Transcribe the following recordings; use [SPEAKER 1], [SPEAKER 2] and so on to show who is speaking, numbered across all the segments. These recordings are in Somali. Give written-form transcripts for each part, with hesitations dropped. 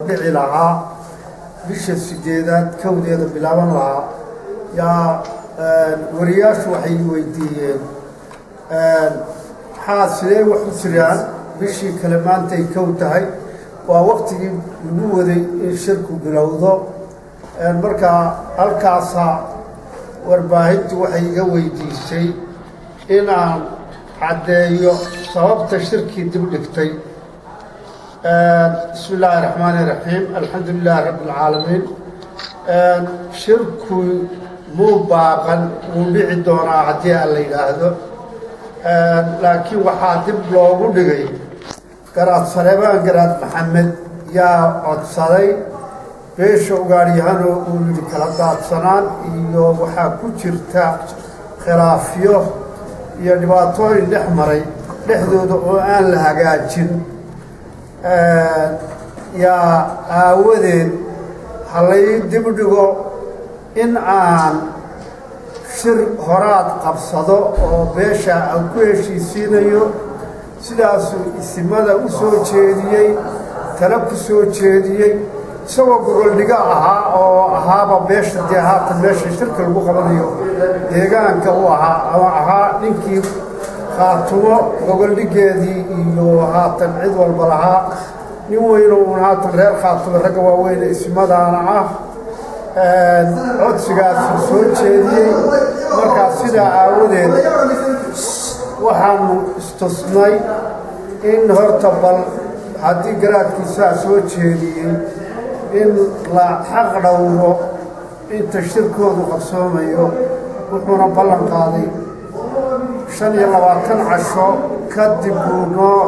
[SPEAKER 1] Dhici lahaa bisha 8aad 1deeda bilaaban lahaa. Yaa wariyaashu waxay weydiiyeen, maxaa, sidee wax u jiraan? Bishii kale maantay 1 tahay, waa waqtigii lagu waday in shirku bilowdo. Markaa halkaasaa warbaahintu waxay iga weydiisay inaan caddeeyo sababta shirkii dib dhigtay. Bismi illaahi raxmaani raxiim, alxamdu lilaahi rabbi alcaalamiin. Shirku muu baaqan, wuu dhici doonaa haddii aan la yidhaahdo, laakiin waxaa dib loogu dhigay Garaad Saleebaan Garaad Maxamed yaa codsaday beesha Ugaadhyahanoo uu yidhi kala daadsanaan iyo waxaa ku jirta khilaafyo iyo dhibaatooyin dhex maray dhexdooda oo aan la hagaajin, yaa aawadeed halay dib dhigo in aan shir horaad qabsado oo beesha aan ku heshiisiinayo. Sidaasuu isimada u soo jeediyey, tala ku soo jeediyey, isagoo gogoldhigo ahaa oo ahaaba beesha dee haatan meesha shirka lagu qabanayo deegaanka u ahaa, ama ahaa ninkii Khaatumo gogoldhigeedii iyo haatan cid walba lahaa, nin weyno uun haatan reer Khaatumo ragga waaweyne isimadaana ah. Codsigaasuu soo jeediyey. Markaa sidaa aawadeed waxaanu istusnay in horta bal haddii garaadkiisaa soo jeediyey in la xaq dhowro inta shirkoodu qabsoomayo. Wuxuuna ballan qaaday 25 casho kadib buu noo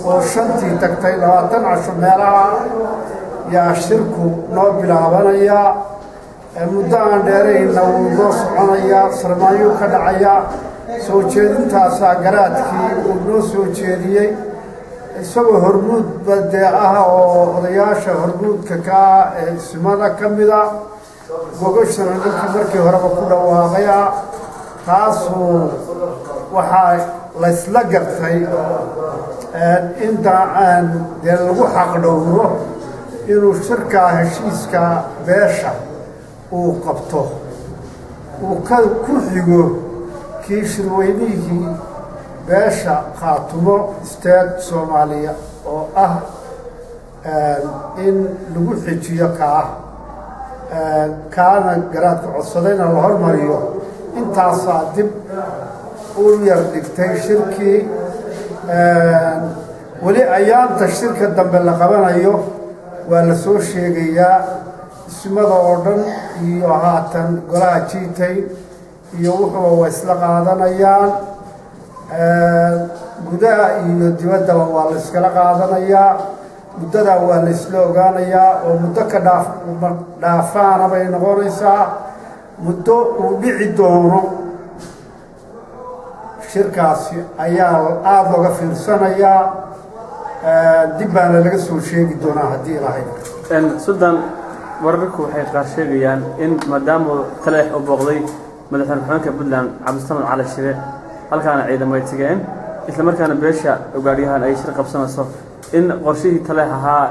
[SPEAKER 1] oo 5tii tagtay, 20 casho meelaha yaa shirku noo bilaabanayaa. Muddo aan dheerayna wuu noo soconayaa, sarmaanyuu ka dhacayaa. Soo jeedintaasaa garaadkii uu noo soo jeediyey, isagoo hormuudba dee ah oo odayaasha hormuudka ka ah ee isimada ka mida, gogashana ninkii markii horeba ku dhawaaqaya. Taasuu waxaa laysla gartay inta aan dee lagu xaq dhowro inuu shirkaa heshiiska beesha uu qabto, uu ka ku xigo kii shirweynihii beesha Khaatumo State Soomaaliya, oo ah in lagu xijiyo kaa kaana garaadka codsadayna la hormariyo. Intaasaa dib u yar dhigtay shirkii. Weli ayaanta shirka dambe la qabanayo waa la soo sheegayaa. Ismada oo dhan iyo haatan golaha jiitay iyo wuxuuba waa isla qaadanayaan, gudaha iyo dibaddaba waa la iskala qaadanayaa. Muddadaa waa la isla ogaanayaa oo muddo ka dhaaf dhaafaana bay noqonaysaa. Muddo uu dhici doono shirkaasi ayaa aada looga fiirsanayaa, dib baana laga soo sheegi doonaa haddii Ilaahay.
[SPEAKER 2] Suldaan, wararku waxay qaar sheegayaan in maadaama Taleex u booqday madaxweyne ku-xigeenka Puntland Cabdisamad Cali Shire, halkaana ciidamo ay tegeen, isla markaana beesha Ugaadhyahan ay shir qabsanayso, in qorshihii Taleex ahaa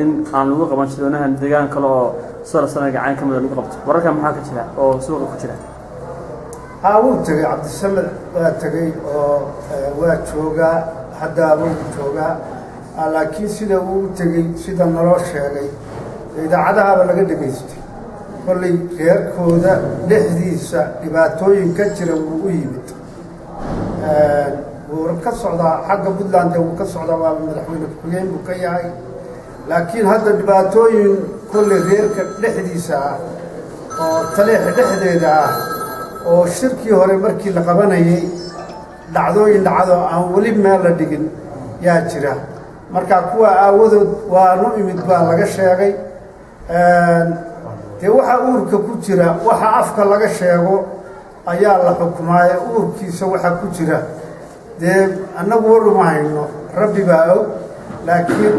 [SPEAKER 2] in aan lagu qaban shirweynahan deegaan kale oo solar gacan ka mida lagu qabto. Wararka maxaa ka jira oo suuqa ku jira?
[SPEAKER 1] Haa, wuu tegey Cabdisamed, waa tegey oo waa joogaa haddaaba, wuu joogaa. Laakiin sida uu u tegey, sida naloo sheegay, idaacadahaaba laga dhegaystay, kollay reerkooda dhexdiisa dhibaatooyin ka jira wuu u yimid. Wuu ka socdaa xagga Puntland, dee wuu ka socdaa, waa madaxweyne ku-xigeen buu ka yahay. Laakiin hadda dhibaatooyin kollay reerka dhexdiisa ah oo Taleex dhexdeeda ah oo shirkii hore markii la qabanayay dhacdooyin dhacdo aan weli meel la dhigin yaa jira. Marka kuwa aawadood waanu imid baa laga sheegay. Dee waxa uurka ku jira, waxa afka laga sheego ayaa la xukumaaye, uurkiisa waxa ku jira dee annagu waruma hayno, Rabbi baa og. Laakiin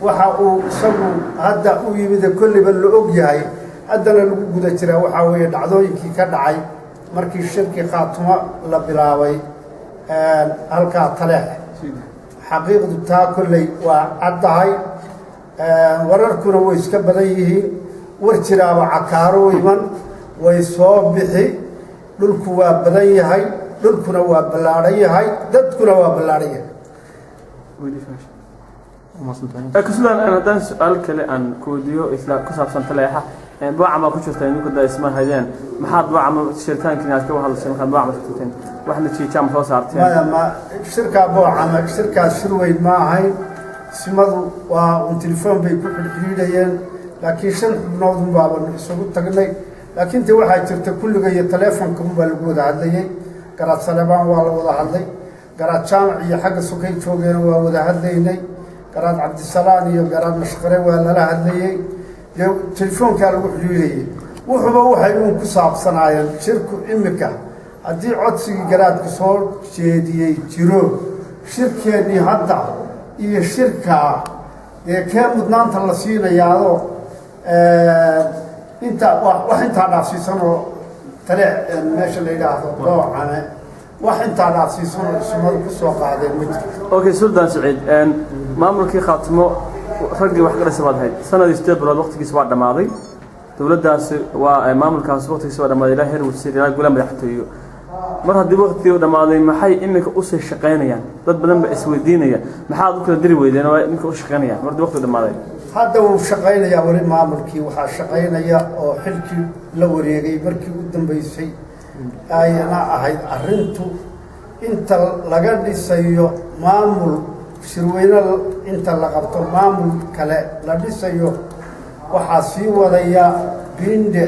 [SPEAKER 1] waxa uu isagu hadda u yimide kolliba la og yahay, haddana lagu guda jiraa, waxaa weeye dhacdooyinkii ka dhacay markii shirkii Khaatumo la bilaabay halkaa Taleex. Xaqiiqdu taa kolley waa caddahay. Wararkuna way iska badan yihiin, war jiraaba cakaaro iman way soo bixi. Dhulku waa badan yahay, dhulkuna waa ballaadhan yahay, dadkuna waa ballaadhan yahay.
[SPEAKER 2] Suldaan, haddaan su-aal kale aan ku weydiiyo isla ku saabsan Taleexa, Boocama ku jirta idinku da isma haydeen, maxaad Boocama shiritaankiina aad ka hadlashay markaad Boocama tagteen, wax natiija ma soo saarteen?
[SPEAKER 1] Maya, ma shirkaa Boocama shirkaas shir weyn ma ahayn. Simadu waa un telefoon bay ku xidhxidhiidhayeen, laakiin 5 xubnood un baabanu isugu tagnay. Laakiin te waxaa jirta kulliga iyo teleefonka unbaa lagu wada hadlayey. Garaad Saleebaan waa la wada hadlay, Garaad Jaamac iyo xagga sokay joogeena waa wada hadlaynay, Garaad Cabdisalaan iyo Garaad Mashqare waa lala hadlayey. Dee telefoonkaa lagu xidhiidhayey, wuxuba waxay uun ku saabsanaayeen shirku. Imika haddii codsigii garaadku soo jeediyey jiro, shirkeennii hadda iyo shirkaa ee kee mudnaanta la siinayaado, inta wax intaa dhaafsiisanoo Taleex meesha la yidhaahdo Boocame, wax intaa dhaafsiisanoo ismadu ku soo qaadeen ma jirto.
[SPEAKER 2] Okay, Suldaan Saciid, maamulkii Khaatimo raggii wax ka dhasay baad ahayd. Sanadii 8 bilood waqtigiisa waa dhammaaday, dowladdaasi waa maamulkaasi waqtigiisa waa dhammaaday, ilaa heer wasiir ilaa golaha madaxtooyo. Mar haddii waqtigii u dhammaaday, maxay iminka usii shaqaynayaan? Dad badan baa isweydiinaya, maxaad u kala diri weydeen oo iminka u shaqaynayaan mar haddii waqtigu dhammaaday?
[SPEAKER 1] Hadda wuu shaqaynayaa weli maamulkii. Waxaa shaqaynaya oo xilkii la wareegay markii u dambeysay ayna ahayd arrintu inta laga dhisayo maamul shirweyne, inta la qabto maamul kale la dhisayo, waxaa sii wadaya Binde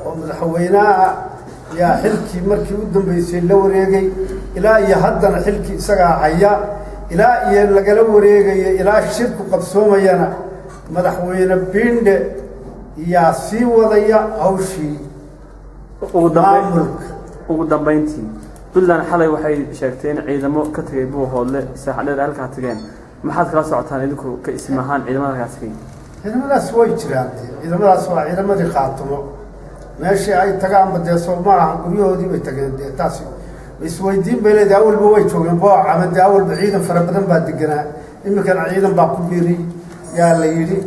[SPEAKER 1] oo madaxweynaha yaa xilkii markii u dambeysay la wareegay. Ilaa iyo haddana xilkii isagaa haya, ilaa iyo lagala wareegaya, ilaa shirku qabsoomayana madaxweyne Binde yaa sii wadaya hawshii maamulka.
[SPEAKER 2] Ugu dambeyntii, Puntland xalay waxay sheegtay in ciidamo ka tegay Buuhoodle Saaxadheer halkaa tageen. Maxaad kala socotaan idinku ka ism ahaan ciidamada halkaa tegay?
[SPEAKER 1] Ciidamadaas way jiraan dee. Ciidamadaas waa ciidamadii Khaatumo. Meeshii ay tagaanba dee soo ma aha guryahoodii bay tageen. Dee taasi isweydiin bay leedahay. Awalba way joogeen Boocama, dee awalba ciidan fara badan baa deganaa, iminkana ciidan baa ku biiray yaa la yidhi.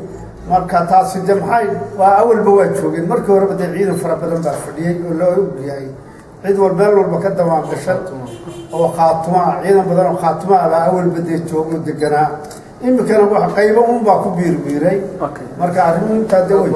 [SPEAKER 1] Marka taasi de maxay waa, awalba waa joogeen markii horeba, dee ciidan fara badan baa fadhiyey oo loo ogyahay, cid wal meel walba ka dawaan gashan oo Khaatuma ah. Ciidan badan oo Khaatuma ah baa awalba dee joogo deganaa, iminkana wax qaybo unbaa ku biirbiiray. Marka arrimuhu intaa de wey.